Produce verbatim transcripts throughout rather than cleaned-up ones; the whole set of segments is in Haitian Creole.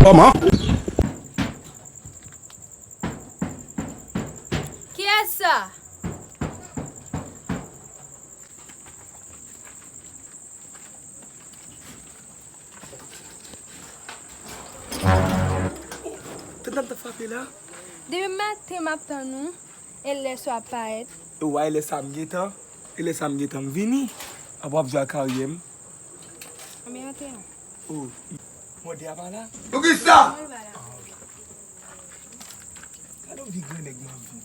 Kòman? Kiyès sa? Tèt n ap t ap frape la. Depi maten m ap tann ou, e lè sa w ap parèt. E w wè lè sa m gentan, e lè sa m gentan m vini. Apre w ap jwe ak karyè m. Anben antre non. Oh, mòde a pa la. Poukisa? Mwen pa la. Gade yon vi gran nèg m ap viv.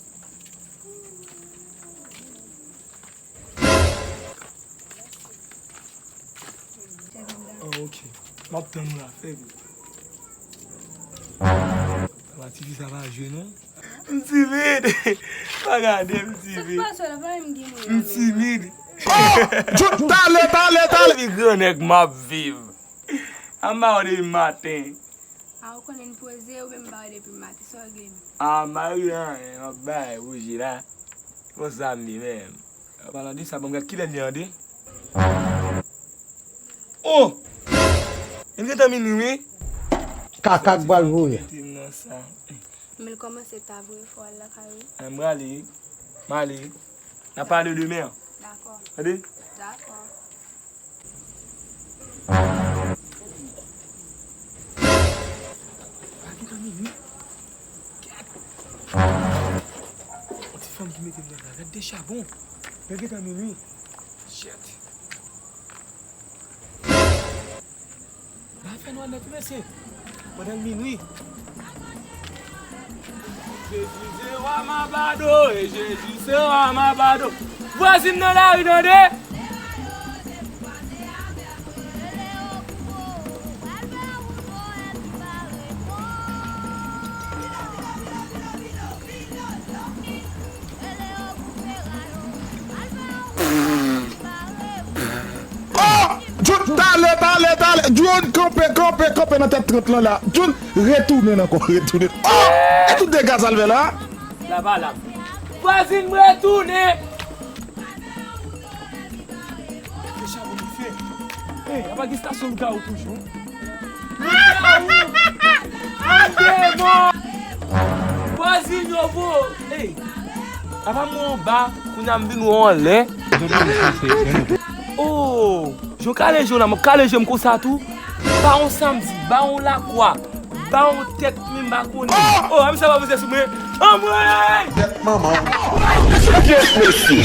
Oh, ok. M ap tann ou la, fè vit. Papa, tifi sa pa jwe non. M timid. Pa gade m timid. Sa k pase w la, pa menm gen moun M nan men. Timid. Oh! Jout, talè, talè, talè. Depi gran nèg m ap viv. Anba w depi maten. A ou konnen n poze, ou menm ba w depi maten, sa w gen. A mari anyen, m ap bay bouji la. Konsa m ye menm. Palan de sa, ban m gad kilè l ye ande. Oh! Li gentan minwi wi. Kaka k pral voye. Tim nan sa. Men l kòmanse ta vre fò al lakay ou. An m prale. M ale. N a pale demen. Dakò. Tande? Dakò. Pa gentan minwi. Gad. Yon ti fanm ki mete m nan la. Gad de chabon. Men gentan minwi. Shit. Nan fè nwa nèt wi mesye. Pandan l minwi. Jezi se wa Mabado, e Jezi se wa Mabado. Vwazin nan lari tande. Oh! Jout, talè, talè, talè. Jout, kanpe, kanpe, kanpe nan tèt trant lan la. Jout, retounen ankò, retounen. Oh! E tout dega sa l fè la? La pa la. Vwazin m retounen. Gade chabon ki fè. Hey, apa gen estasyon lougawou toujou? Lougawou! An demò! Vwazin yo vo! Hey! Apa mwen anba, kounye a m vin wè w anlè. Oh! Jan w kale je w la, m ap kale je m konsa tou. Ba yon samdi, ba yon lakwa, ba yon tèt men m pa konnen. Oh, a misye pa poze sou mwen. Anmwey! Tèt manman w. Yes, mesye.